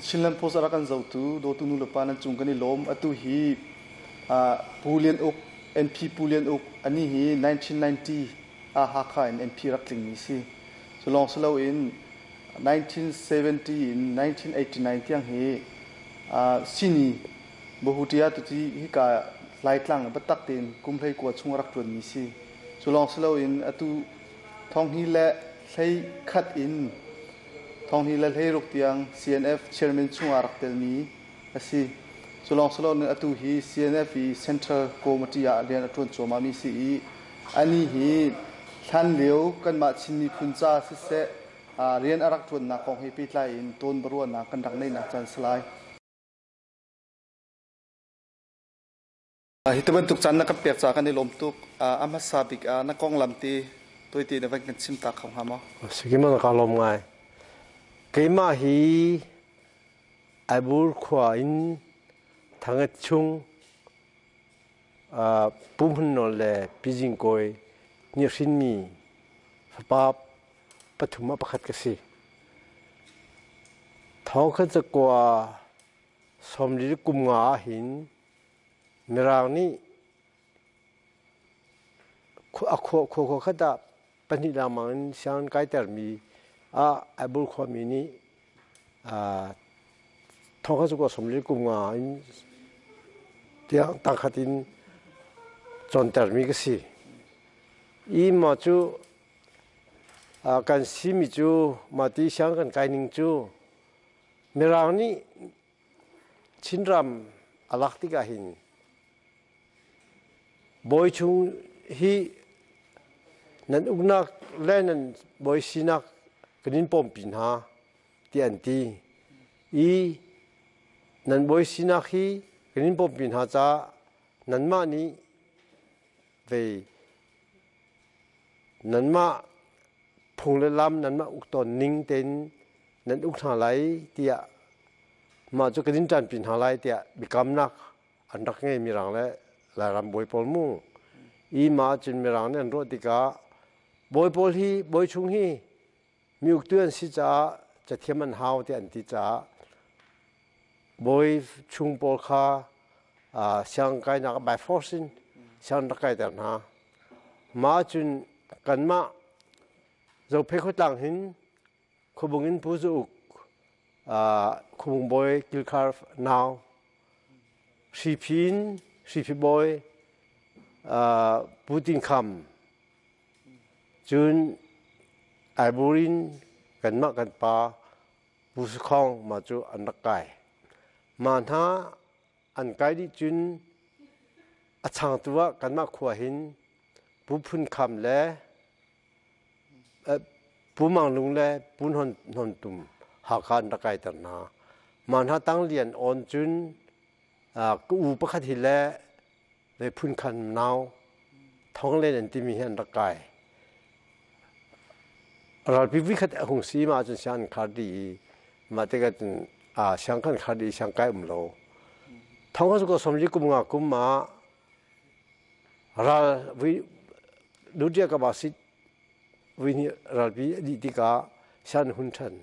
Chinland Post a rak kan zohtu dawtu nu le pa nan cung kan i lawm. Atu hi Pu Lian Uk, MP Pu Lian Uk, ani hi 1990 ah Hakha in MP rak tlingmi si. Cu lawng si loin 1970 in 1989 tiang hi sini Bahutia tuti hika Laitlang biatak tein kum 19 chung a rak ṭuanmi si. Cu lawng si loin atu thonghnih le 11 in 2016 tiang CNF chairman chungah rak telmi a si. Cu lawng si loin atu hi CNF i Central Committee ah rian a ṭuan cuahmahmi si i anih hi hlanlio kanmah Chin miphun ca siseh rian a rak ṭuannak kong he pehtlai in tawn biaruahnak kan rak neihnak caan si lai. Hi bantuk caan na kan pek caah kan i lawm tuk. A hmasa bik ah na konglam te tawite na van kan chim ta kho hnga maw? Sikima ka lawm ngai. Keimah hi Aibur khua in Thangat chung Pu Hmun Nawl le Pi Zing Kawi nih hrinmi fapa pathum ah pakhat ka si. Thawng khat zakua 40 kum nga ah hin Mirang nih a khua khua khat ah pahnih lengmang in sianginn kaitermi ah Aibur khuami nih thongkhat cu 40 kum nga in tiang tangkhat in cawntermi ka si. I mah cu kan simi cu mah ti siang kan kai ning cu Mirang nih Chinram a lak tikah hin bawi chung hi nan uknak le nan bawi sinak kan in pawmpi hna ti an ti i nan bawi sinak hi kan in pawmpi hna caah nanmah nih vei nanmah phung le lam nanmah uk tawn ning tein nan uk hna lai tiah mah cu kan in ṭanpi hna lai tiah biakamnak an rak ngei Mirang le Lairam bawi pawl mu. I mah cun Mirang nih an ruah tikah bawi pawl hi bawi chung hi mi uktu an si caah cathiam an hau tiah an ti caah bawi chung pawl kha siang kainak by force in siang rak kaiter hna. Mah cun kanmah Zophei khuatlang hin Khuabung in Pu Zu Uk, Khuabung bawi Kilkhar nau, Hriphi in Hriphi bawi Pu Tin Kham, cun Aibur in kanmah kan pa Pu Su Khawng mah cu an rak kai. Mah hna an kai dih cun a changtu ah kanmah khua hin Pu Phun Kham le Pu Mang Lung le Pu Hnon Hnon Tum Hakha an rak kaiter hna. Mah hna tang lian awn cun ka u pakhat hi le ve phun khan nau thong len an timi hi an rak kai. Ralpi vikhat a hung si ma cun siang an khar dih i mah tikah cun siang kan khar dih i siang kai um lo. Thong ka su somli kum nga kum ma Ral vui Ludia ka basit vui nih ralpi a dih tikah sian hun ṭhan.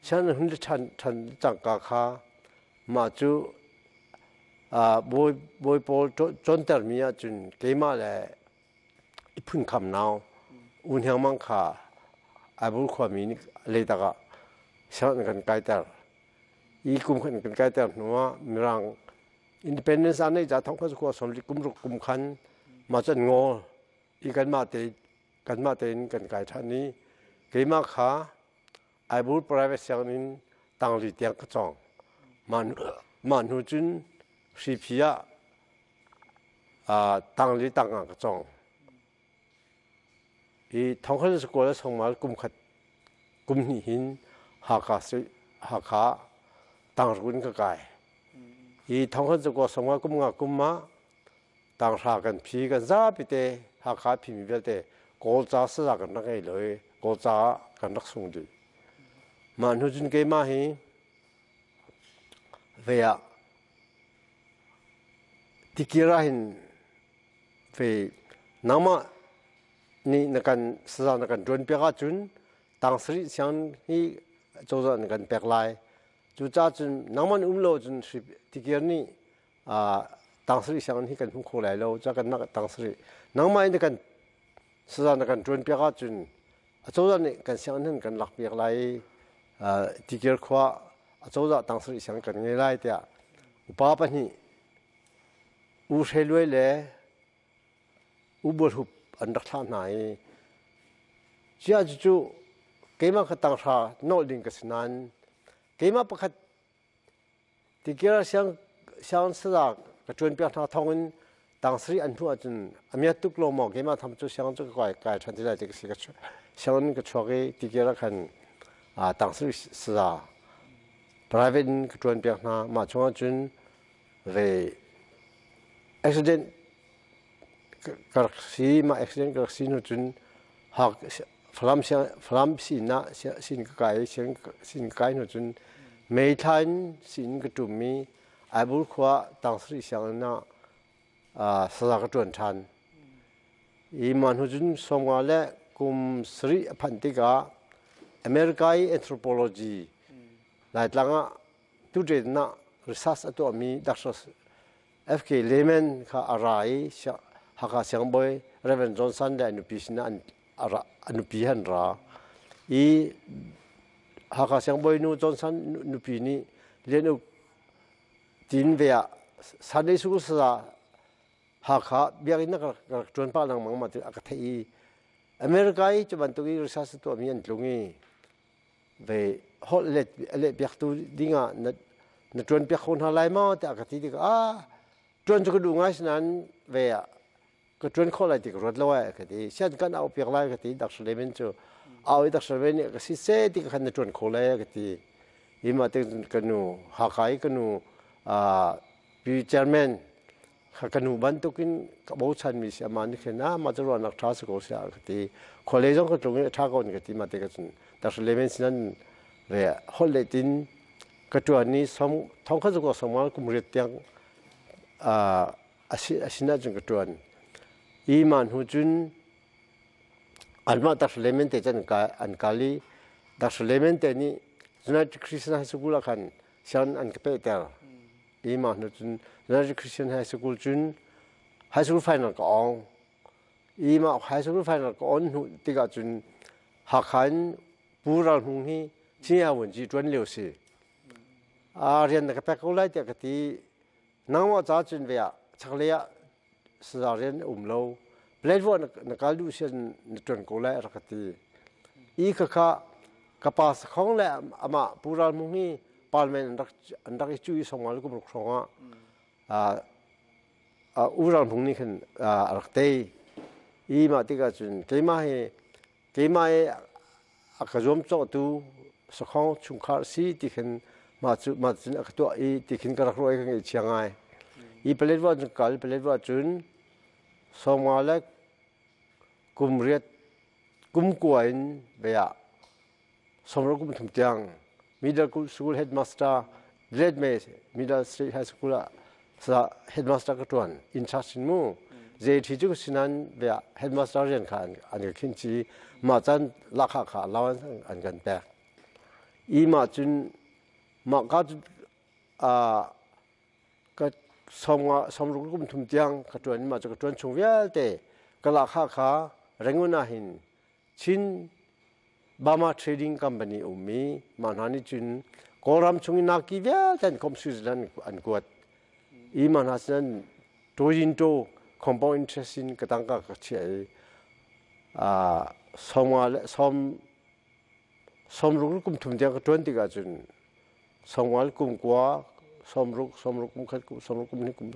Sian hun ṭhan ṭhan cangka kha mah cu bawi bawi pawl cawntermi ahcun keimah le i phunkham nau U Hniang Mang kha Aibur khuami nih leitak ah sianginn kan kaiter. I kum khan kan kaiter hnuah Mirang Independence an neih ca thong kha khua som kum ruk kum khan ma cun ngawl i kanmah te kanmah tein kan kai ṭhan i keimah kha Aibur private sianginn tangli tiang ka cawng. Mah hnu cun Hriphi ah tangli tang ah ka cawng. I thongkhat sakua le sangmal kum khat kum hnih hin Hakha Hakha tangruk in ka kai. Hi thongkhat zakua sangma kum nga kum ah tanghra kan phi kan zapi te Hakha phimi vialte Kawlca saza kan rak ngei lo i Kawlca ah kan rak sung dih. Mah hnu cun keimah hi ve ah tikir ah hin ve nangmah nih na kan saza na kan ṭuan piak ahcun tang sarih siang hi cozah na kan pek lai. Cucaah cun nangmah nih um lo cun tikir nih tang sarih sianginn hi kan hmu kho lai lo. Ca kan nak tang sarih nangmah in kan saza na kan ṭuan piak ahcun acozah nih kan sianginn hin kan lak piak lai i tikir khua acozah tang sarih sianginn kan ngei lai tiah upa pahnih U Hre Luai le U Bual Hup an rak thlah hna i cia cucu keimah kha tanghra nolh ding ka si nain keimah pakhat tikir siang siang saza ka ṭuan piak hna thawngin tang sarih an hnu ahcun a miat tuk lo maw keimah tham cu siang cu ka kai kai ṭhan ti lai ti ka si ka sianginn ka chuak i tikir ah khan tang sarih saza private in ka ṭuan piak hna. Mah chungah cun ve accident ka rak si. Mah accident ka rak si hnu cun hak Falam Falam sin ah sin ka kai sin ka kai hnu cun May thla in sin ka ṭum i Aibur khua tang sarih sianginn ah saza ka ṭuan ṭhan. I mah hnu cun sawmnga le kum sarih a phanh tikah America i anthropology Laitlang ah tuṭen ah research a tuahmi Dr. F.K. Lehman kha a ra i Hakha siangbawi Reverend Johnson le a nupi sinah a nupi han ra i Hakha siangbawi nu Johnson nupi nih Lian Uk tin ve ah Sunday School saza Hakha biakinn na ka rak ṭuan pah lengmang ma ti a ka theih i America i cu bantuk i research a tuahmi an tlung i ve holh let leh piaktu dingah na na ṭuan piak kho hna lai maw tiah ka ti tikah, ah, ṭuan cu ka duh ngai, sinain ve ah ka ṭuan khawh lai ti ka ruat lo ai ka ti. Sian kan au piak lai ka ti. Dr. Levin cu au i Dr. Levin nih ka si se ti ka khan na ṭuan kho lai ka ti i mah te ka nu Hakha i ka nu pi chairman kha ka nu bantukin ka bochanmi si. Amah nih khin, ah, mah cu ruahnak ṭha si ko siah ka ti. Khualei zong ka tlung i a ṭha ko ka ti. Mah te ka cun Dr. Levin sinan ve holh le tin ka ṭuan i som thong kha cu som kum riat tiang a sinah cun ka ṭuan i mah hnu cun anmah Dr. Levin te cun an kal i Dr. Levin te nih United Christian High School ah khan sian an ka pehter i mah hnu cun United Christian High School cun high school final ka awng i mah high school final ka on hnu tikah cun Hakha in Pu Ral Hmung hi Cingya Vuanci ṭuan lio si. A rian na ka pek ko lai tiah ka ti. Nangmah ca cun ve ah chaklei ah saza rian a um lo. Platform na kal duh sian na ṭuan ko lai a rak ka ti. I khakha ka pa sakhong le amah Pu Ral Hmung hi parliament an rak i cu i songal kum ruk hrawng ah U Ral Hmung nih khin a rak tei. I mah tikah cun keimah hi keimah i a ka zuamcawhtu sakhong chungkhar si ti khin mah cu mah cun a ka tuah i ti khin ka rak ruah i ka ngaihchia ngai. I Paletwa cun kal Paletwa cun sawmnga le kum riat kum kua in ve ah sawmruk kum thum tiang middle school headmaster Glad May Middle State High School ah headmaster ka ṭuan in charge in mu. Zei thi cu sinan ve headmaster rian kha an ka khin ci. Mah caan lakha kha allowance an kan pek i mah cun mah ka ka sawmnga sawmruk kum thum tiang ka ṭuan. Mah cu ka ṭuan chung vialte ka lakha kha Rangoon ah hin Chin Burma Trading Company ummi mah hna nih cun Kawlram chung i naki vialte an komh, Switzerland an kuat i mah hna sin to compound interest in ka tangka ka chiah i sawmnga le sawm sawmruk kum thum tiang ka ṭuan tikah cun sawmnga le kum kua sawmruk sawmruk kum khat sawmruk kum hnih kum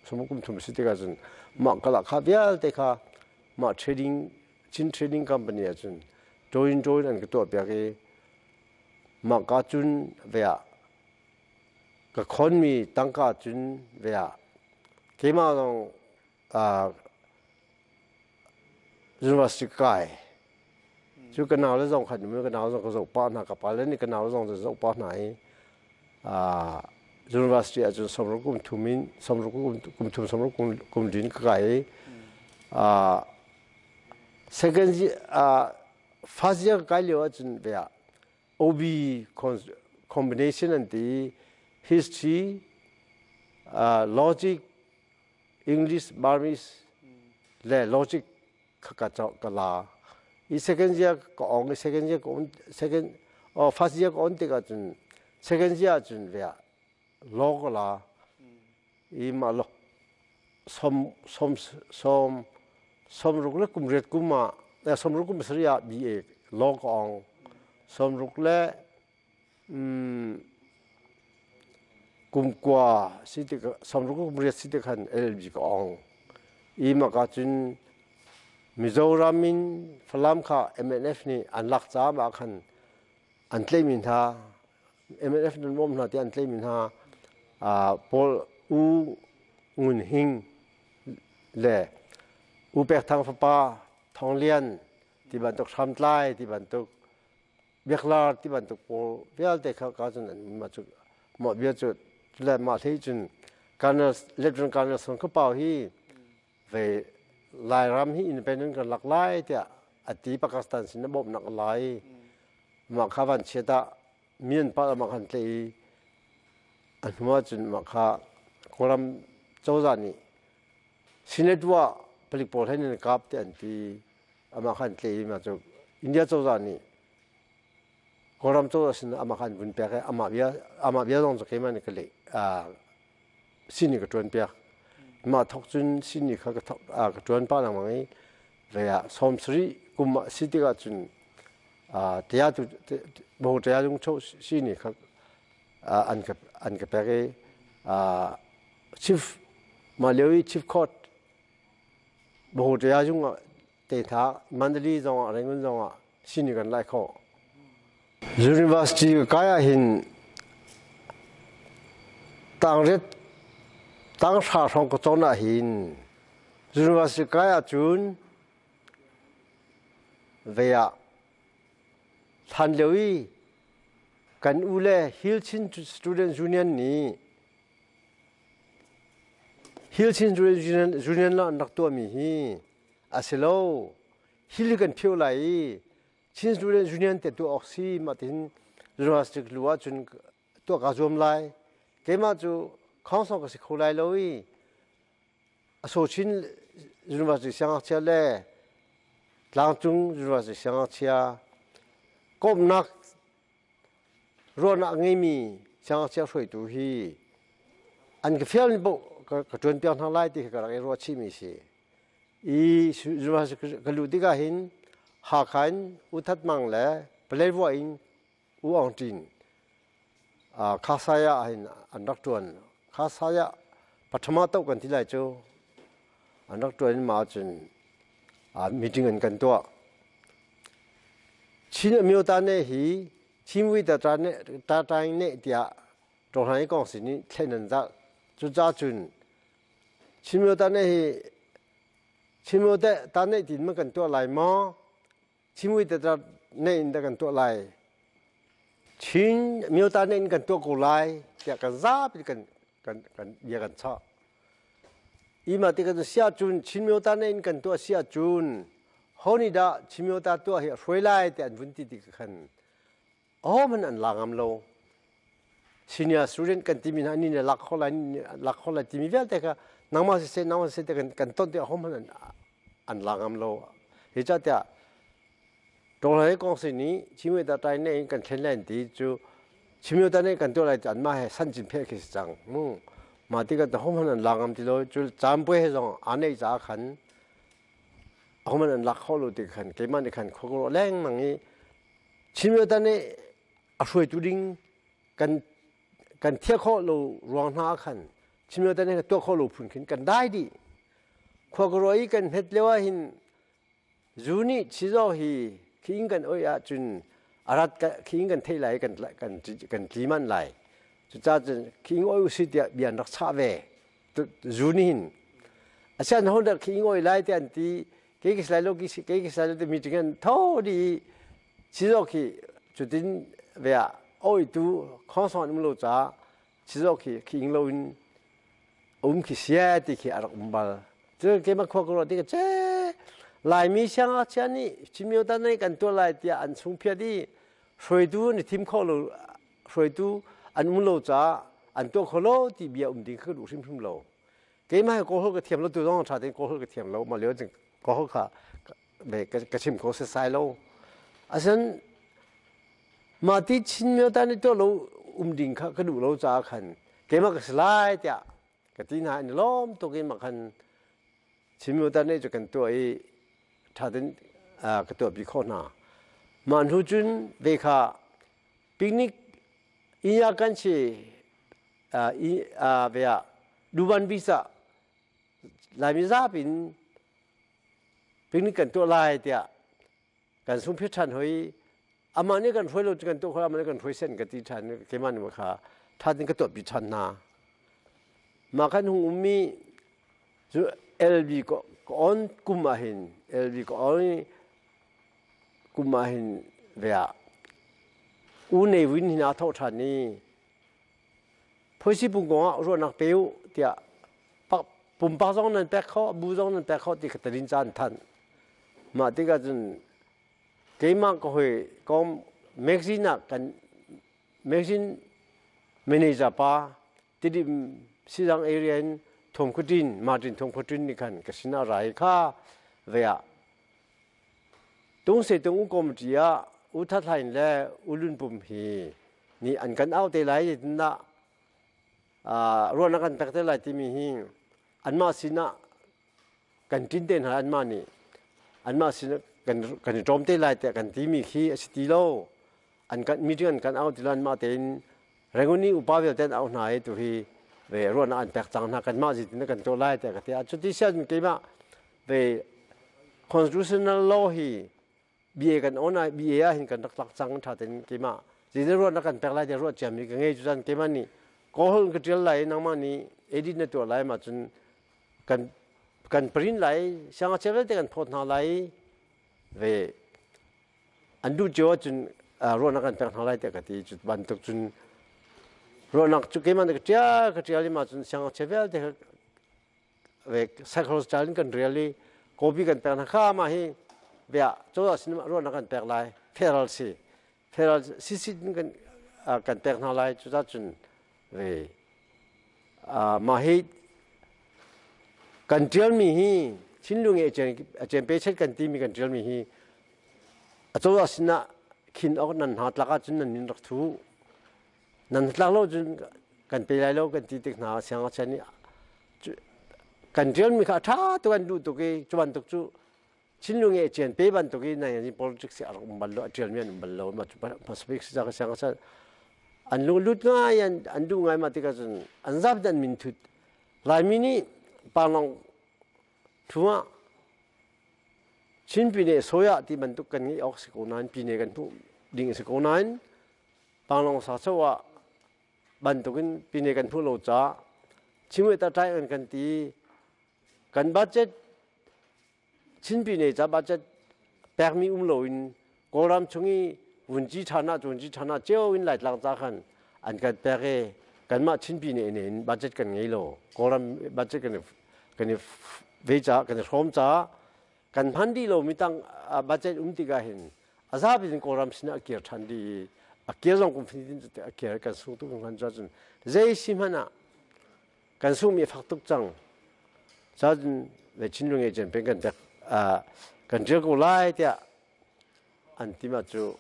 sawmruk kum thum si tikah cun mah ka lahkhah vialte kha mah trading Chin Trading Company ahcun join join an ka tuahpiak i mah ka cun ve ah ka khonmi tangka cun ve ah keimah zong university kai cu ka nau le zong khan ka nau zong ka zoh pah hna, ka pa le nih ka nau zong zoh pah hna i university ahcun sawmruk kum thum in sawmruk kum thum sawmruk kum din ka kai i second first year kai lio ahcun ve ah OB combination an ti history, logic, English, Burmese le logic kha ka ka la. I second year ka ong i second year ka on second oh first year ka on tikah cun second year cun ve law ka la. I mah law som som som 60 le kum riat kum ah 60 kum sarih ah BA law ka ong. 60 le kum kua si tik 60 kum riat si tik khan LLB ka ong. I mah ka cun Mizoram in Falam kha MNF nih an lak caah mah khan an tlaihmi hna MNF nan bawm hna tiah an tlaihmi hna Paul U Ngun Hing le U Pek Thang fapa Thawng Lian ti bantuk hramtlai ti bantuk biaklar ti bantuk pawl vialte kha ka cun an mah cu mah bia cu le mah hlei cun Colonel Lieutenant Colonel Song Kha hi ve Lairam hi independent kan lak lai tiah a ti Pakistan sin a bawmhnak lai mah kha van chiat ah mian pa mah khan tle i a hnu ah cun mah kha Kawlram cozah nih Senate wa palik pawl he nan kap ti an ti amah khan tle i mah cu India cozah nih Kawlram cozah sin amah khan vun pek i amah bia zong cu keimah nih ka leh sini ka ṭuan piak. Mah thawk cun sini kha ka ṭuan pah lengmang i vei ah 70 kum ah si tikah cun tia tu bo tia lung cho sini kha an ka pek i chief mah lio i chief court bo tia zung ah te tha Mandalay zong ah Rangoon zong ah sini kan lai kho. University ka kai ah hin tangriat tanghra hrawng ka cawn ah hin university kai ahcun ve ah hlan lio i kan u le Hill Chin Student Union nih Hill Chin Student Union la an rak tuahmi hi a si lo. Hill kan phio lai i Chin Student Union te tuah awk si mah tihin university lu ahcun tuah kaa zuam lai. Keimah cu khawngsawng ka si kho lai lo i Asochin University siangngakchia le Tlangcung University siangngakchia komhnak ruahnak a ngeimi siangngakchia hruaitu hi an ka fial ni paoh ka ṭuan piak hna lai ti kha ka rak i ruah chihmi si. I ka luh tikah hin Hakha in U That Mang le Paletwa in U Aung Ṭin Khasai ah hin an rak ṭuan. Khasai ah pathama toh kan ti lai cu an rak ṭuan in mah ahcun meeting an kan tuah. Chin Amyota ne hi Chinwi ta ṭaing ne tiah Ṭawhlan i kong sin nih thlen an zalh. Cucaah cun Chinmyo ta ne hi Chinmyo ta ne tin ma kan tuah lai maw? Chinmui ta ne in dah kan tuah lai? Chin myo ta ne in kan tuah ko lai tiah kan zapi kan kan kan bia kan chah. Ima ti kan sia cun Chin myo ta ne in kan tuah sia cun ho nih dah Chin myo ta tuah hi a hruai lai ti an vun ti ti khan ahohmanh an la ngam lo. Senior student kan timi hna ni ne lak kho lai lak kho lai timi vialte kha nangmah siseh nangmah siseh te kan kan ton ti ahohmanh an an la ngam lo. Hi ca tiah Tawlai kong si ni Chimwe ta tai ne kan thlen lai ti cu Chimwe ta ne kan tuah lai an mah he san chin phe khi si cang mu ma ti kan ahohmanh an la ngam ti lo cu caan puai he zong a nei ca khan ahohmanh an lak kho lo ti khan keimah nih khan khua lengmang i Chinmyo nih a hruaitu ding kan kan thiah khawh lo ruang hna ah khan Chinmyo nih tuah khawh lo phun khin kan dai dih. Khua ka ruah i kan hmet lio ah hin zu nih chizaw hi khi kan oi ahcun a rat khi kan theih lai kan kan kan tli manh lai. Cucaah cun khi oi usih tiah bia an rak chah ve. Zu nih hin asian ho dah khi oi lai tiah an ti ke ki sai lo ki ke ki sai lo ti meeting an tho di chizo khi cutin ve ah oi tu khong song um lo cha chizo khi khi ing lo in um khi sia ti khi a rak um bal cu ke ma khua ko ti ka che Laimi siang ah chia nih chimio ta nei kan tua lai tiah an chung phiat i hruaitu ni thim kho lo. Hruaitu an um lo caah an tuah kho lo ti bia um ding kha ka duh hrimhrim lo. Keimah hi Kawlholh ka thiam lo, tu zong ṭha tein Kawlholh ka thiam lo. Mah lio cun Kawlholh kha ka chim kho setsai lo. Asinain mah ti Chin myo nih tuah lo um ding kha ka duh lo caah khan keimah ka si lai tiah ka ti hna. An i lawm tuk i mah khan Chin myo nih cu kan tuah i ṭha tein ka tuahpi khawh hna. Mah hnu cun ve kha picnic inya kan si ve ah Duban visa Laimi zapi in picnic kan tuah lai tiah kan sungphiat ṭhan hoi. Amah nih kan hruai lo cu kan tuah kho, amah nih kan hruai sen ka ti ṭhan. Keimah nih kha ṭha tein ka tuahpi ṭhan hna. Mah kan hung ummi cu LB ka on kum ah hin, LB ka on kum ah hin ve ah U Ne Win hin aa thawh ṭhan i phoisi pung kong ah ruahnak pe u tiah pumpak zong nan pek kho, bu zong nan pek kho ti kha tarin caan thanh. Mah tikah cun keimah ka hoi kom magazine ah kan magazine manager pa Tidim Sizang area in Thom Khuaṭin, Martin Thom Khuaṭin nih khan ka sinah rai kha ve ah Tungse tung u committee ah U That Hlain le U Lun Pum hi nih an kan au te lai tindah ruahnak kan pek te lai timi hi anmah sinah kan ṭin te hna, anmah nih anmah sinah kan i ṭawm te lai tiah kan timi khi a si ti lo. An kan meeting an kan au ti lo, anmah tein Rangoon i upa vialte an auh hna i tu hi ve ruahnak an pek cang hna, kanmah zeitin kan tuah lai tiah ka ti. Cuti si ahcun keimah ve constitutional law hi BA kan on ah BA ah hin kan rak tlak cang. Ṭha tein keimah zeitin ruahnak kan pek lai tiah ruah ciami ka ngei. Cucan keimah nih Kawlholh in ka ṭial lai, nangmah nih edit na tuah lai, mah cun kan print lai, siangngakchia vialte kan phawt hna lai, ve an duh cio ahcun ruahnak kan pek hna lai tiah ka ti. Cu bantuk cun ruahnak cu keimah nih ka ṭial i mah cun siangngakchia vialte ve psychological in kan rial i copy kan pek hna kha. Mah hi bia cozah sin ruahnak kan pek lai, federal si federal sisi kan kan pek hna lai. Cucah cun ve mah hi kan ṭialmi hi thinlung i a cen pe chet kan timi kan ṭialmi hi a cozah sinah khin awk nan hna tlak ahcun nan min rak thu, nan tlak lo cun kan pe lai lo kan ti tik hna. Siangngakchia nih kan ṭialmi kha a ṭha tuk an duh tuk i cu bantuk cu Chinlung i cian pe bantuk i nai politics a rak um bal lo, a ṭialmi an um bal lo. Mah cu Pacific si siangngakchia an lung lut ngai, an duh ngai. Mah tikah cun an zapi an min thut. Laimi nih Panglong thu ah Chin Pine Soya ti bantuk kan ngeih awk si ko nain, pine kan hmuh ding si ko nain, Panglong sa cho ah bantukin pine kan hmuh lo caah Chinwe ta ṭai an kan ti. Kan budget, Chin pine ca budget pekmi um loin Kawlram chung i vunci ṭhan ah vunci ṭhan ah cio in Laitlang ca khan an kan pek i kanmah Chin pine in budget kan ngei lo. Kawlram budget kan i ve caah, kan i hrawm caah kan hman dih lomi tang budget um tikah hin a zapi in Kawlram sinah a kir ṭhan dih i a kir zong kum fatin a kir. Kan sung tuk hman cun zei si hmanh ah kan sungmi a fak tuk cang. Cun le Chinlung e chen peng kan pek kan ṭial ko lai tiah an ti. Mah cu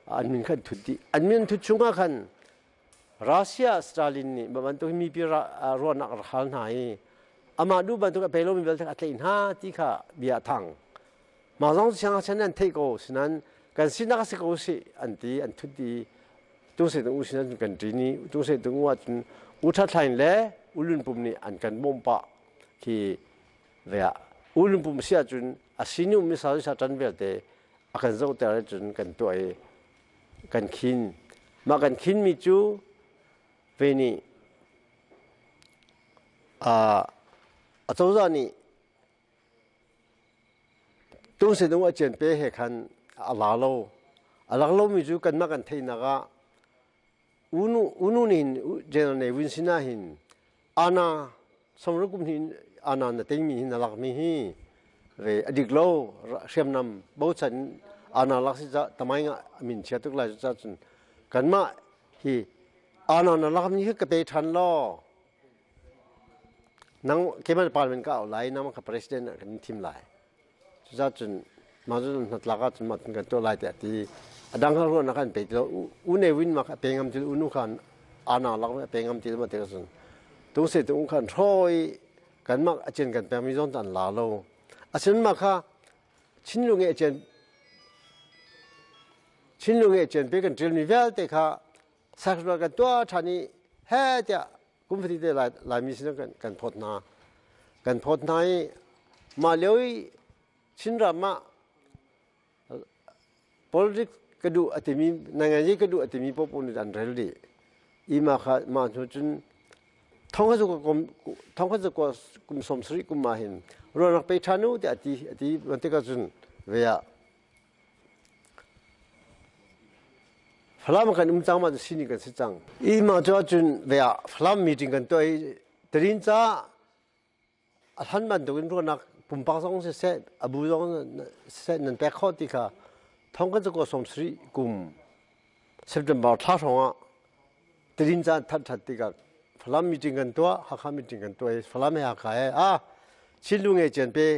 an min khan thut dih. An min thut chungah khan Russia Stalin nih bantuk mipi ruahnak rak hal hna i amah duh bantuk a pe lomi vialte a tlaih hna ti kha bia a thang. Mah zong siangngakchia an theih ko sinan kan sinak a si ko si an ti. An thut i tung se tung u sinan kan ṭin i tung se tung u ahcun U Ṭha Thlain le U Lun Pum nih an kan bawmh pah khi. Ve ah U Lun Pum si ahcun a sinu mi sa sa ṭan vialte a kan zohter ahcun kan tuah i kan khin. Mah kan khinmi cu ve nih a cozah nih tung se tung a cian pe he khan a la lo. A lak lomi cu kanmah kan theihnak ah unu unu nih hin General Ne Win sinah hin ana samru kum hin ana na tengmi hin na lakmi hi ve a dik lo, hriamnam bochan ana lak si ca tamai nga min chia tuk lai. Cu cun kanmah Hi ana na lakmi hi ka pe ṭhan law nang keimah parliament ka au lai nangmah ka president ah kan thim lai. Cucaah cun mah cu hnatlak ahcun mah kan tuah lai tiah ti. A dang kha ruahnak an pe ti lo. U Ne Win mah kha a pe ngam ti lo. U Nu kha ana lak a pe ngam ti lo mah ti cun tung se tung khan hrawi kanmah a cen kan pekmi zong an la lo. Asin mah kha Chinlung e cen Chinlung e cen pe kan ṭilmi vialte kha sakrual kan tuah ṭhan i he tiah kum fati te Laimi sin kan kan phawt hna. Kan phawt hna i mah lio i Chinram ah politics ka duh a timi nanganyi ka duh a timi paohpaoh nih an rel dih. I mah kha mah hnu cun thongkhat cu kum 70 kum ah hin ruah rak pe ṭhan u tiah a ti a ti tikah cun ve ah Falam kan um cang ma cu sining kan si cang. I mah cu ahcun ve ah Falam meeting kan tuah i Tarin ca a hlan bantukin ruahnak pumpak zong siseh a bu zong siseh nan pek khawh ti kha thong kan cakuat 70 kum September thla hrawng ah Tarin ca that that tikah Falam meeting kan tuah Hakha meeting kan tuah i Falam he Hakha he ah Chinlu nge cian pe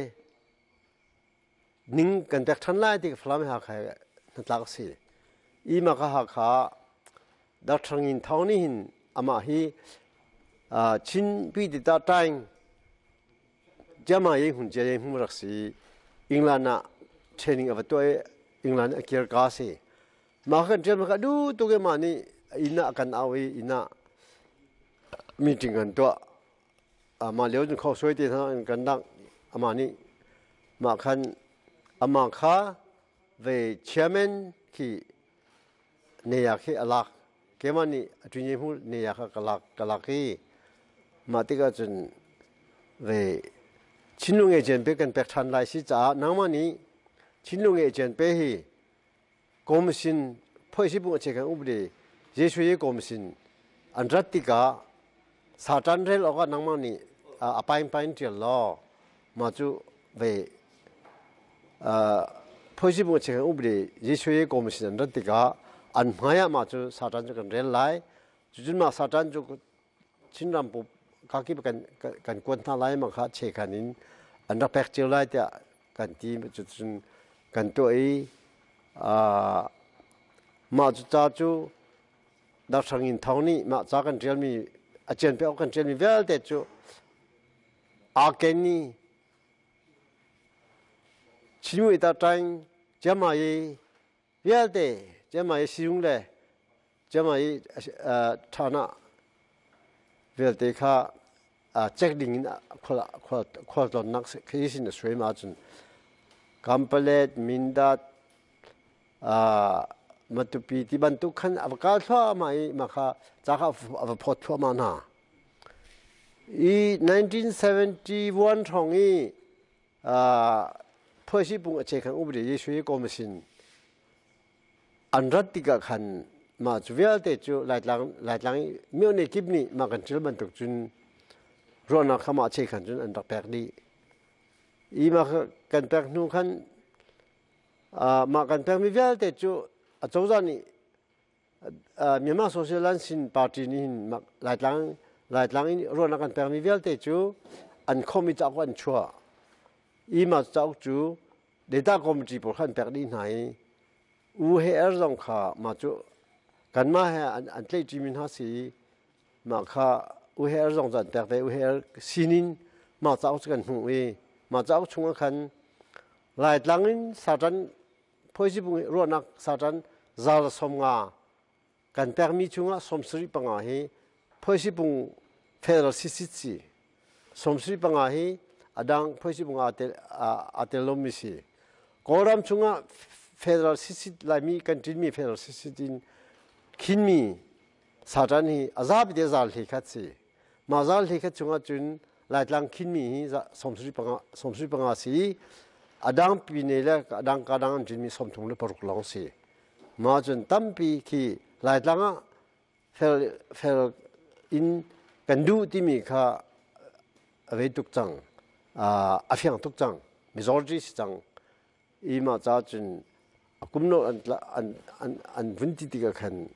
ning kan pek ṭhan lai ti Falam he Hakha he hnatlak a si. I mah ka Hakha Dr. Ngin Thawng nih hin amah hi Chin pi ti ta taing jama ye hun je hmu rak si England ah training a va tuah i England a kir ka si. Mah kan ṭial ka du tu ke mah nih inn ah kan au i inn ah meeting kan tuah. Mah lio cun khau suai te hna kan dang amah nih mah khan amah kha ve chairman khi ne khi a lak keimah nih a ṭuinye hmu ne kha ka lak ka lak i mah tikah cun ve Chinlung e pe kan pek ṭhan lai si caah nangmah nih Chinlung e pe hi commission phoisi bung a che kan upde Jesu ye commission an rat tikah Satan rel awkah nangmah nih a pain pain ṭial law mah cu ve phoisi bung a che kan upde Jesu ye commission an rat tikah an hmai ah mah cu Satan cu kan rel lai cucun mah Satan cu Chinram pu kakip kan kan kuat hna lai ma kha che khan in an rak pek cio lai tiah kan ti cucun kan tuah i mah cu ca cu Darthang in thawng nih mah ca kan ṭialmi a cian pe awk kan ṭialmi vialte cu aa ken i Chinmu ita ṭaing ciama i vialte ciama i siyung le ciama i ṭhana vialte kha check ding in khualtlawnnak khi sin a suai ma cun Kampalet, Mindat, Matupi ti bantuk khan a va kal thluahmah i mah kha ca kha a va phawt thluahmah hna. I 1971 hrawng i phuaisi pung a che khan upadi Jesu hi kawm sin an rat tikah khan mah cu vialte cu Laitlang Laitlang i myo kip nih mah kan thil bantuk cun ruahnak kha mah che khan cun an rak pek dih. I mah kan pek hnu khan Mah kan pekmi vialte cu acozah nih Myanmar Social Lansin Party nih hin Laitlang Laitlang in ruahnak kan pekmi vialte cu an khawmmi cauk an chuah. I mah cauk cu data committee pawl kha an pek dih hna i U he er zong kha mah cu kanmah he an tlaihṭimi hna si i mah kha U he er zong cu an pek ve. U he er sinin mah cauk cu kan hmuh i mah cauk chungah khan Laitlang in Satan phoisibung i ruahnak Satan zal 50 kan pekmi chungah 75 hi phoisibung federal sisit si 75 hi adang phoisibung aa tel lomi si Kawlram chungah federal sisit Laimi kan ṭinmi federal sisit in khinmi Satan hi a zapi te zal hlei khat si Mah zal hlei khat chungah cun Laitlang khinmi hi 75 si a dang pine le a dang ka dang an ṭinmi 36 lawng si. Mah cun tampi khi Laitlang ah fel fel in kan duh timi kha a vei tuk cang. A fiang tuk cang. Majority si cang. I mah ca cun a kum no an an an an vun ti tikah khan.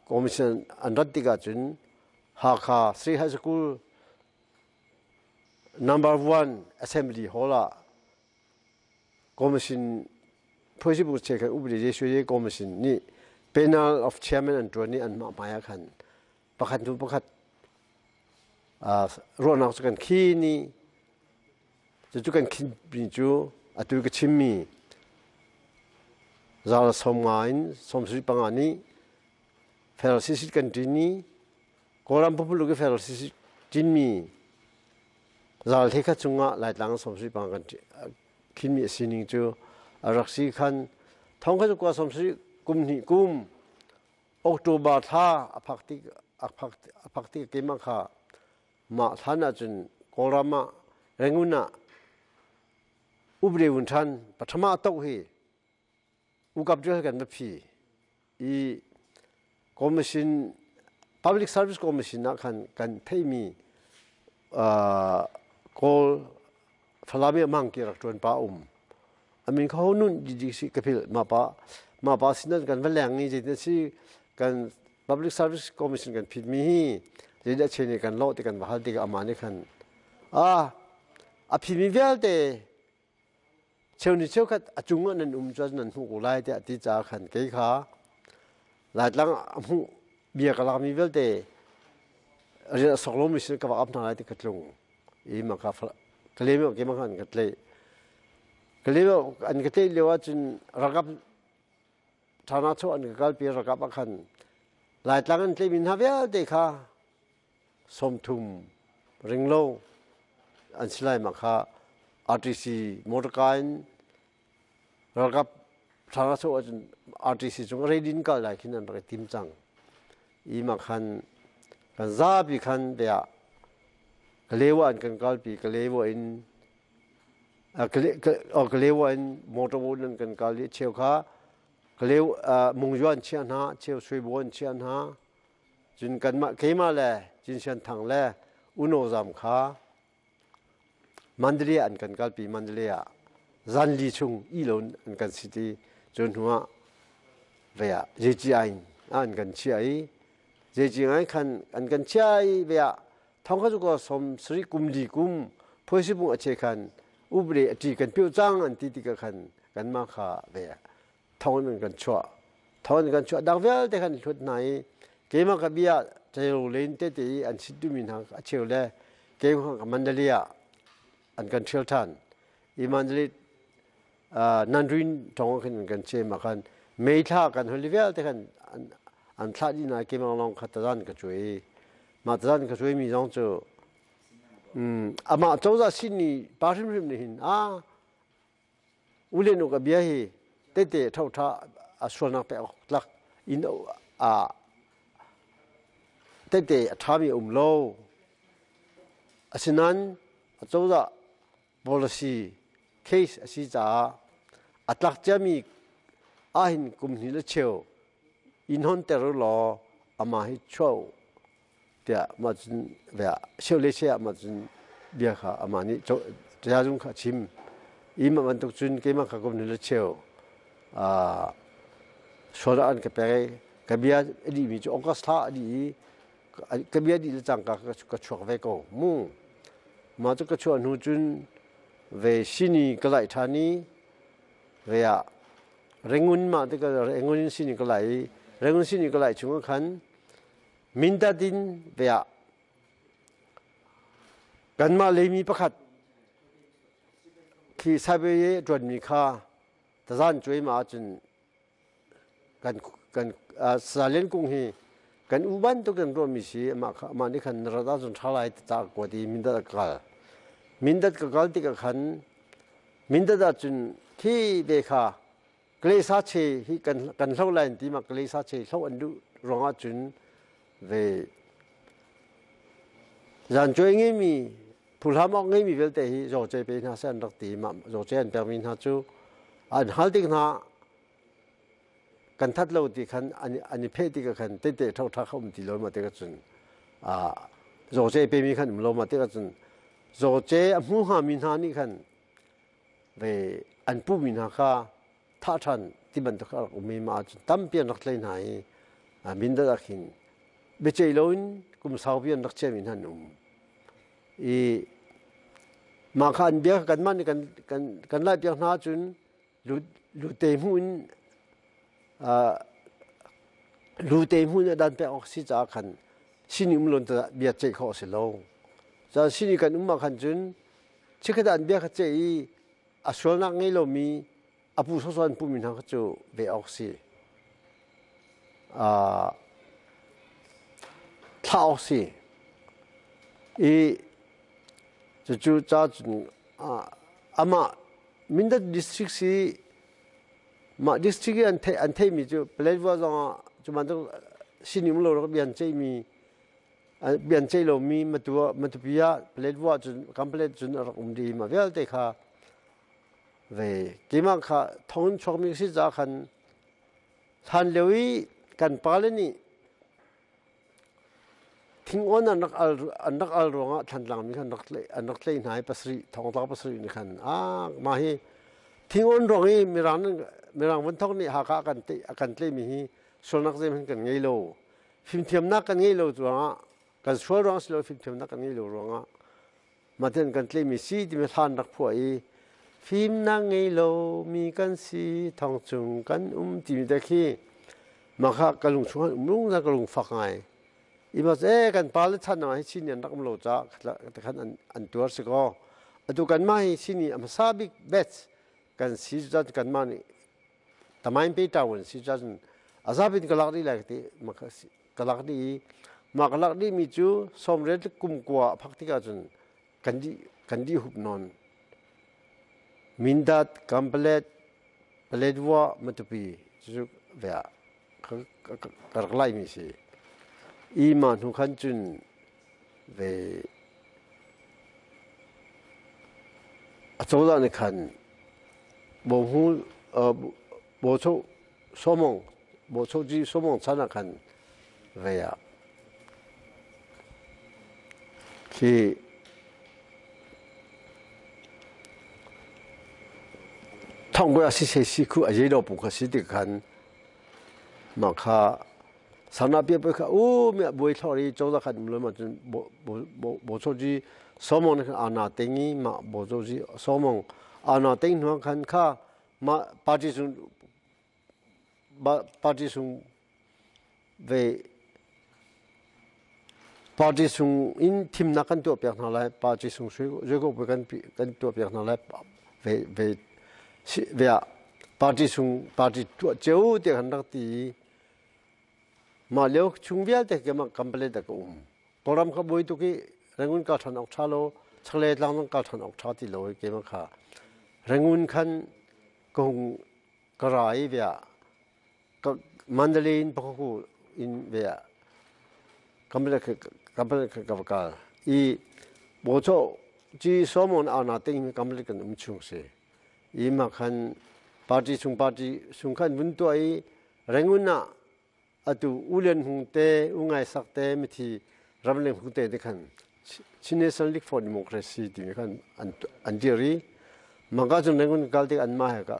Commission an rat tikah cun Hakha State High School number one assembly hall ah commission phuaisibung che khan upadi Jesuye commission nih panel of chairman an ṭuan i anmah hmai ah khan pakhat hnu pakhat ruahnak cu kan khin i cucu kan khinmi cu atu ka chimmi zal 50 in 75 nih federal sisi kan ṭin i Kawlram pumpak i federal sisi ṭinmi zal the khat chungah Laitlang 75 kan khinmi a sining cu a rak si khan thong khat kua 70 kum hnih kum October thla a phak tik a phak a phak tik keimah kha mah hlan ahcun Kawlram ah Rangoon ah upde vun ṭhan pathama tok hi ukap cu kan va phi i commission public service commission ah khan kan theimi Kawl Falam i amang ki rak ṭuan pa um amin kho nun di si ka phil ma pa ma pa sinan kan va leng i zeitin si kan public service commission kan phit mi hi zeidah chen kan lo ti kan va hal tikah ama nih khan a a phi mi vialte cheu ni cheukhat a cung ah nan um cun nan hmuh ko lai tiah ti caah khan kei kha Laitlang a hmuh bia ka lakmi vialte rian a sok lomi sin ka va ap hna lai ti ka tlung i maka ka lem ke maka an ka tlaih ka lem an ka tlaih lio ahcun ralkap thana cho an ka kalpi ralkap ah khan Laitlang an tlaihmi hna vialte kha 30 ringlo an si lai ma kha RTC motorcar in ralkap thla so ahcun RTC cung ready in kal lai khin an rak i tim cang i ma khan kan zapi khan bia Kalewa an kan kalpi Kalewa in Kalewa in motor boat an kan kal i cheu kha Kalew Mungyuan chia hna cheu Suibo an chia hna Cun kanmah keimah le Cinsian Thang le Uno Zam kha Mandalay an kan kalpi. Mandalay ah zanli chung ilo an kan sit i cu hnu ah ve ah JGI an kan chiah i JGI khan an kan chiah i ve ah thong kha cu ko som sari kum li kum phuaisibung a che khan ubre a ṭi kan pio cang an ti tikah khan kanmah kha ve thong in kan chuah thong in kan chuah dang vialte kan hlut hna i keimah ka bia cheu len tete i an sit duhmi hna a cheu le keimah ka Mandalay ah an kan ṭhial ṭhan i Mandalay Nanrin ṭong khin an kan cem ah khan mei thla kan holi vialte khan an thlah dih na keimah lawng kha tazan ka cuai mah tazan ka cuai mi zong cu amah cozah sin ni pa hrimhrim nih hin a U le nu ka bia hi tete ṭhoṭha a sualnak pek awk tlak in a tete a ṭhami a um lo. Asinain acozah policy case a si caah a tlak ciami ahhin kum hnih le cheu in honter u law amah hi chuah u tiah mah cun sio le sia mah cun bia kha amah nih tazung kha a chim i mah bantuk cun keimah kha kum le cheu sual an ka pek i ka bia a dihmi cu August thla a dih i ka bia dih le cangka ka chuak ve ko mu mah cu ka chuah hnu cun ve sini ka laih ṭhan i ve ah Rangoon mah te ka Rangoon sini ka laih i Rangoon sini ka laih chung ah khan Mindat in ve ah kanmah leimi pakhat khi Siberia ṭuanmi kha tazan cuai ma ahcun kan kan salen kung hi kan u bantuk kan ruahmi si amah kha amah nih khan na rat ahcun ṭha lai ti ca kuat i Mindat a kal. Mindat ka kal tikah khan Mindat ahcun khi ve kha Kalesa che hi kan kan hlo lai an ti ma Kalesa che hlo an duh ruangah cun ve zan cuai ngeimi phuhlam awk ngeimi vialte hi zawce pe hna seh an rak ti ma zawce an pekmi hna cu an hal tik hna kan that lo ti khan an i pheh tik khan tete tho tha kha um ti lo ma te ka cun a zawce pe mi khan um lo ma te ka cun zawce a hmu hnga mi hna nih khan ve an pumi hna kha thah ṭhan ti bantuk a rak um i mah ahcun tampi an rak tlai hna i Mindat ah khin biaceih loin kum saupi an rak chiami hna an um. I mah kha an bia kanmah nih kan kan kan laihpiak hna ahcun lute hmuh in lute hmuh in dan pek awk si caah khan sini um lon bia ceih khawh a si lo. Caan sini kan um ah khan cun chikkhat ah an bia kha ceih i a sualnak ngei lomi a pu sawsawh an pumi hna kha cu ve awk si. Thlah awk si. I cucu ca cun amah Mindat district si mah district i an theih an theihmi cu Paletwa zong ah cu bantuk sining lo rak bian ceihmi bian ceih lomi Matu Matupi ah Paletwa cun Kanpalet cun a rak um dih mah vialte kha ve keimah kha thong in chuakmi si caah khan hlan lio i kan pale nih Thingon an rak al an rak al ruangah Thlantlang mi khan rak tlaih an rak tlaih hna i pasarih thongtla pasarih nih khan ah mah hi thingon ruang i Mirang Mirang vunthok nih Hakha kan a kan tlaihmi hi sualnak zeihmanh kan ngei lo. Fimthiamnak kan ngei lo ruangah kan sual ruang si lo fimthiamnak kan ngei lo ruangah mahtin kan tlaihmi si timi hlan rak phuah i fimnak ngei lo mi kan si thong chung kan um timi te khi mah kha ka lung chung um lung ka lung fak ngai i mas e kan pa le chan hi chin an rak um lo ca khan an tuar si ko atu kan mah hi sini a hmasa bik batch kan si cun kan mah nih tamain pe tawon si cun azapin ka lak dih lai ka ti ka lak dih i mah ka lak dih mi cu sawmriat le kum kua a phak tikah cun kan dih kan dih hup nawn Mindat Kanpalet Paletwa Matupi cucu ve ah ka rak laimi si i mah hnu khan cun ve acozah nih khan bohmu bocho Sawmong Bochoji Sawmong chan ah khan vei ah khi thongpui a si se si khu a ye do pu kha si ti khan mah kha sana pia pui kha u mi buai thlor i choza khan mlo ma cun bo bo bochoji Sawmong khan ana tengi ma bochoji Sawmong ana teng hnuang khan kha mah party chung party chung ve party chung in thimnak kan tuah piak hna lai party chung sui kan kan tuah piak hna lai ve ve ve ah party chung party tuah cio te kan rak ti i mah lio chung vialte ke mah company da ka um Kawlram kha buai tuk i Rangoon kal ṭhan awk ṭha lo, chaklei tlang zong kal ṭhan awk ṭha ti lo i keimah kha Rangoon khan ka hung ka ra i ve ah ka Mandalay in Pakhaku in ve ah Kamle ka va kal i Bocho ci Solomon Arna ting Kamle kan um chung si i mah khan party chung party chung khan vun tuah i Rangoon ah Atu U Lian Hmung te, U Ngai Sak te, mithi Ram Leng Hmung te te khan Chin National League for Democracy timi khan an dir i mangka cun Rangoon kal tik anmah he ka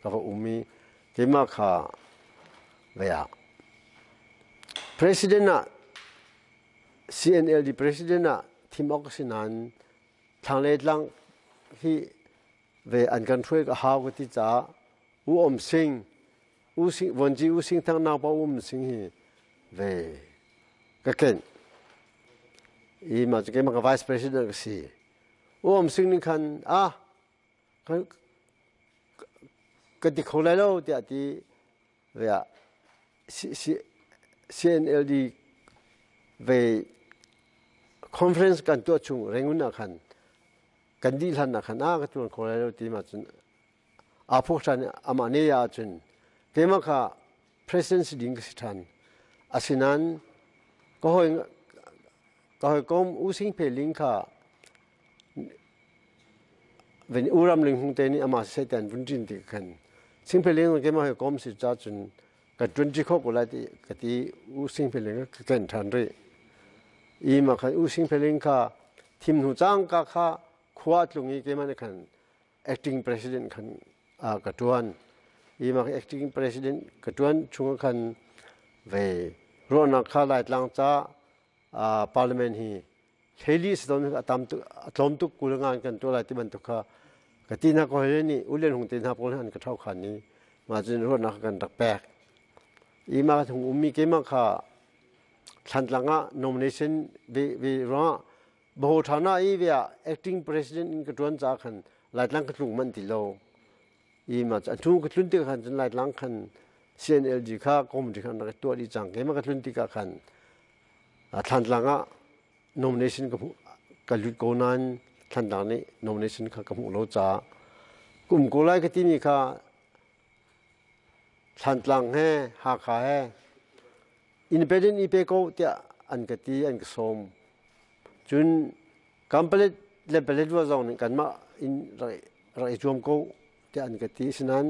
ka va um i keimah kha vei ah President ah CNLD President ah thim awk a si nain thlanglei tlang hi ve an kan hruai ka hau ka ti caah U Om Sing U Sing Vonci U Sing Thang nau pa Um Sing hi ve ka kenh i mah cu keimah ka vice president ka si. U Om Sing nih khan ah ka ti kho lai lo tiah ti ve ah CNLD ve conference kan tuah chung Rangoon ah khan kan dih hlan ah khan ah ka tuan kho lai lo ti ma cun aa phok ṭhan i amah ne ahcun keimah kha president si ding ka si ṭhan. Asinain ka hawi ka hawikom U Sing Phe Ling kha ven U Ram Ling Hung te nih amah siseh tiah an vun ṭin ti khan Sing Phe Ling keimah hawikom si ca cun ka ṭuanṭi kho ko lai ti ka ti U Sing Phe Ling ka ken ṭhan rih. I mah khan U Sing Phe Ling kha thim hnu cangka kha khua tlung i keimah nih khan acting president khan ka ṭuan. I mah acting president ka ṭuan chung khan Ve ruahnak kha Laitlang ca parliament hi hleili si ton a tam tuk a tlawm tuk kul ngan kan tuah lai ti bantuk kha ka ti hna ko he nih ulian hung te hna pawl an ka thau khan ni ma cun ruahnak kan rak pek i ma thung ummi keimah kha Thlantlang ah nomination ve ve ruangah Baho thana i ve ah acting president in ka tuan ca khan Laitlang ka tlung man ti lo i ma a thu ka tlun tik khan cun Laitlang khan CNLD kha committee khan rak tuah dih cang keimah ka tlun tikah khan Thlantlang ah nomination ka hmuh ka lut ko nain Thlantlang nih nomination kha ka hmuh lo caah kum ko lai ka timi kha Thlantlang he Hakha he independent i pe ko tiah an ka ti an ka sawm. Cun Kampalet le Paletwa zong nih kanmah in rak i zuam ko tiah an ka ti. Asinain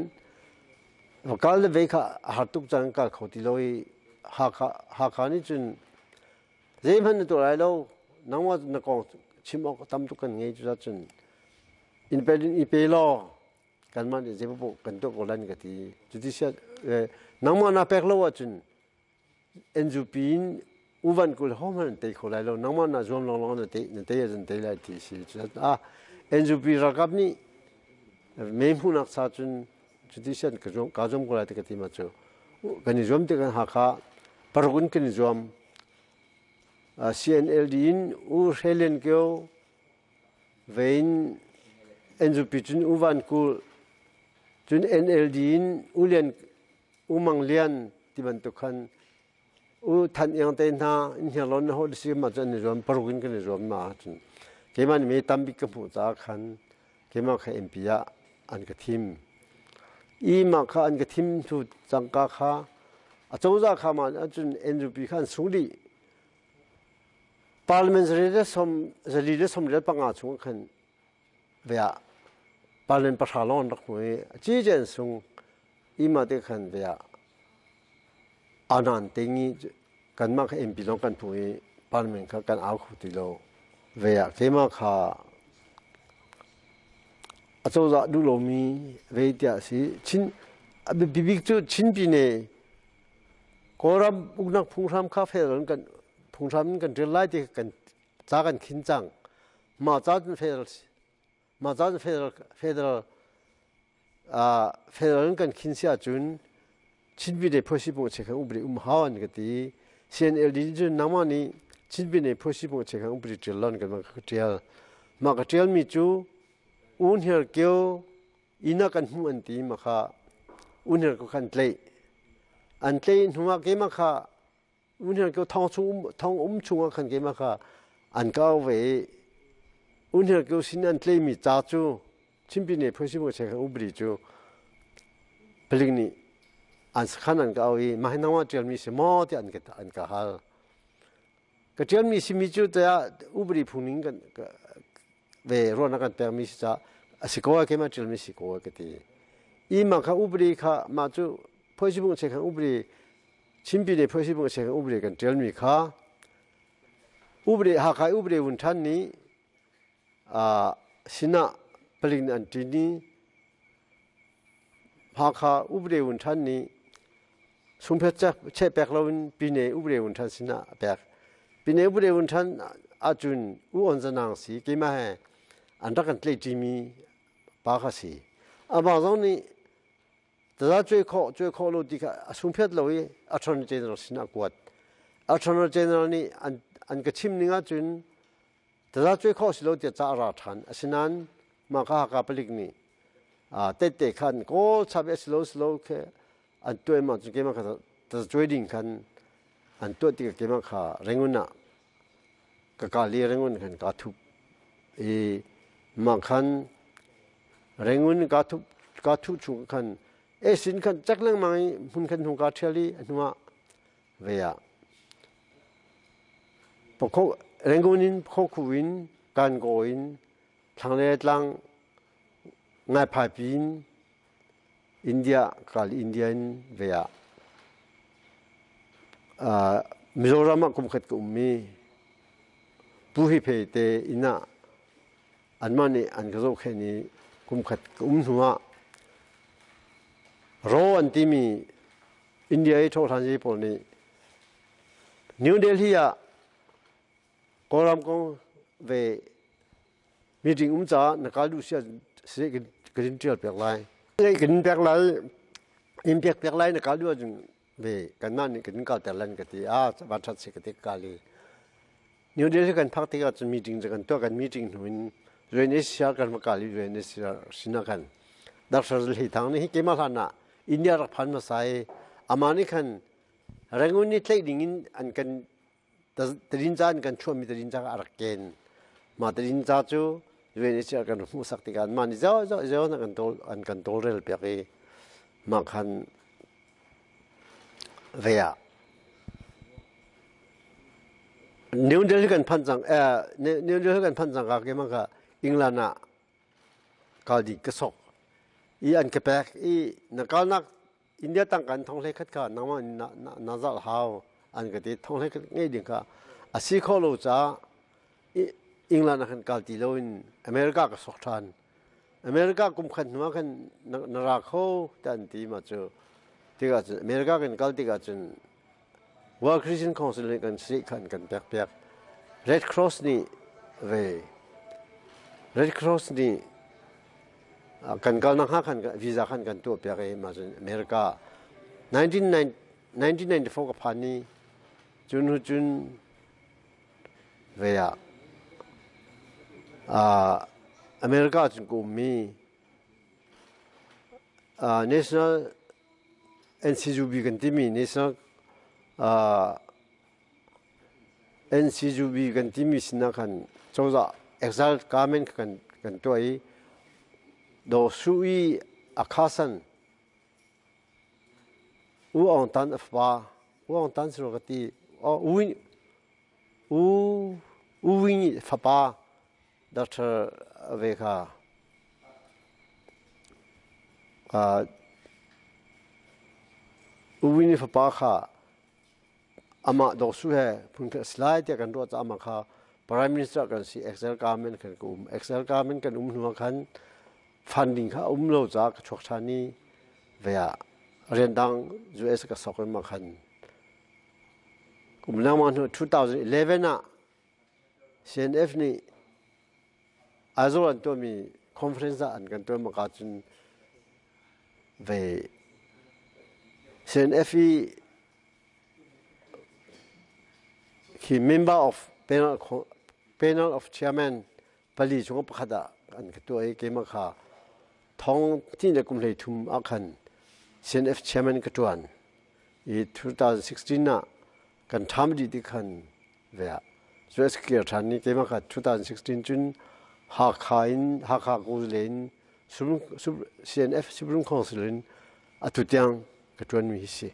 va kal le vei kha a har tuk cang kal kho ti lo i Hakha Hakha nih cun zeihmanh na tuah lai lo nangmah na kong chim awk tam tuk kan ngei cucaah cun independent i pe law kanmah nih zeipaoh kan tuah ko lai ka ti. Cuti siah nangmah naa pek lo ahcun NUP in uvan kul hohmanh an tei kho lai lo. Nangmah naa zuam lawnglawng na tei na tei ahcun tei lai ti a si. Cucaah NUP ralkap nih me hmuhnak cha cun cuti sian ka zuam kaa zuam ko lai ti ka ti ma cu kan i zuam tikah Hakha paruk in kan i zuam. CNLD in U Hre Lian Kio Vein NUP cun U Van Kulh, cun NLD in U Lian U Mang Lian ti bantuk khan U Than Iang te hna in Hniarlawn na haw si ma cu an i zuam paruk in kan i zuam ma cun keimah nih me tambik ka hmuh caah khan keimah kha MP ah an ka thim. I mah kha an ka thim hnu cangka kha a cozah kha ma cun NUP kha an sung dih. Parliament 445 chung khan ve ah parliament 10 lawng an rak hmu i a cijen sung ima te khan ve ah anan te ngi kanmah kha MP lawng kan hmu i parliament kha kan au kho ti lo ve ah keimah kha a cozah duh lomi ve tiah si Chin a biapibik cu Chin Pine Kawlram uknak phunghram kha federal in kan phunghram in kan ṭial lai ti kan ca kan khin cang. Mah ca cun federal mah ca cun federal federal federal in kan khin si ahcun Chin Pine phuasipung chekhan upadi um hau an ka ti. CNLD cun nangmah nih Chin Pine phuasipung chekhan upadi ṭial lon kan ka ṭial. Mah ka ṭialmi cu U Hniar Kio inn ah kan hmuh an ti ma kha unher ko khan tlaih an tlaih hnu ah keimah kha unher ko thong chung thong um chung ah khan keimah kha an ka ve i unher ko sin an tlaihmi ca cu Chinpi nih phuasimu che khan upadi cu palik nih an sakhan an ka au i mah hi nangmah ṭialmi si maw tiah an ka an ka hal ka ṭialmi simi cu tiah upadi phungning kan ve ruahnak kan pekmi si caah a si ko ai keimah ṭialmi si ko ai ka ti. I mah kha upadi kha mah cu phoisibung che khan upadi Chinpi nih phoisibung che khan upadi kan ṭialmi kha upadi Hakha upadi vun ṭhan nih sinah palik nih an ṭin i Hakha upadi vun ṭhan nih sungphet cheh pek loin Pine upadi vun ṭhan sinah a pek. Pine upadi vun ṭhan ahcun U On Zanang si keimah he an rak kan tlaihṭimi pa kha si. Amah zong nih taza cuai khawh cuai khawh lo ti kha a sungphet lo i Attorney General sinah a kuat. Attorney General nih an, an ka chim ning ahcun taza cuai khawh si lo tiah ca a ra ṭhan. Asinain mah kha Hakha palik nih tette khan kawl chap i a si lo si lo khe an tuah ma cun keimah kha tazacuai ding khan an tuah tikah keimah kha Rangoon ah ka kal i Rangoon khan kaa thup i mah khan Rangoon kaa thup kaa thuh chung khan esin khan cek lengmang i hmun khan hung kaa ṭhial i a hnuah ve ah Pakho Rangoon in Pakho in Kangaw in thlanglei tlang Ngaiphaipi in India kal India in ve ah Mizoram ah kum khat ka um i Pu Hi Phe te inn ah anmah nih an ka zohkhenh i kum khat ka um hnu ah Raw an timi India i ṭhohhlanzi pawl nih New Delhi ah Kawlram kong ve meeting um caah na kal duh si si kan in ṭial piak lai. Kan in pek lai, in pek piak lai na kal duh ahcun ve kanmah nih kan in kalter lan ka ti. Ah, van ṭhat si ka ti ka kal i. New Delhi kan phak tikah cun meeting cu kan tuah kan meeting hnu in UNHCR kan va kal i UNHCR sinah khan Dr. Hlei Thang nih hi keimah hlan ah India rak phan hmasa i amah nih khan Rangoon i tlaih ding in an kan tadinca an kan chuahmi tadinca kha a rak ken. Mah tadinca cu UNHCR kan hmuhsak tikah mah nih zo zo zo an kan an kan tawlrel piak i mah khan ve ah New Delhi kan phan cang New Delhi kan phan cang ka ke mah kha England ah kal ding ka sok i an ka pek i na kalnak India tangka in thong hlei khat kha nangmah na, na, na zalh hau an ka ti thong hlei khat ngei ding kha a si kho lo caah England ah khan kal ti loin America ka sok ṭhan America kum khat hnu ah khan na, na ra kho ti an ti ma cu tikah cun America kan kal tikah cun World Christian Council nih kan sih khan kan pek piak Red Cross nih ve Red Cross nih kan kalnak hnga khan visa khan kan tuah piak i mah cun America 1994 ka phan ni cun hu cun ve ah America cun ka ummi National NCUB kan timi National NCUB kan timi sinah khan cozah exile government kan kan tuah i Daw Su i a khasan U Aung Tan a fapa U Aung Tan si ka ti U U U Win fapa Dr. ve kha U Win fapa kha amah Daw Su he phunkhat a si lai tiah kan ruah caah amah kha Prime Minister kan si Excel government kan ka um Excel government kan um hnu ah khan funding kha a um lo caah ka chuak ṭhan i ve ah rian dang US ka sok in mah khan kum lengmang hnu 2011 ah CNF nih Aizawl an tuahmi conference ah an kan tuah maka cun ve CNF i khi member of panel, panel of chairman pali chung pakhat ah an ka tuah i keimah kha thong ti le kum hlei thum ah khan CNF chairman ka tuan i 2016 ah kan ṭham dih ti khan ve ah US kir ṭhan ni keimah kha 2016 cun Hakha in Hakha Kuzle in CNF Supreme Council in atu tiang ka ṭuanmi hi si.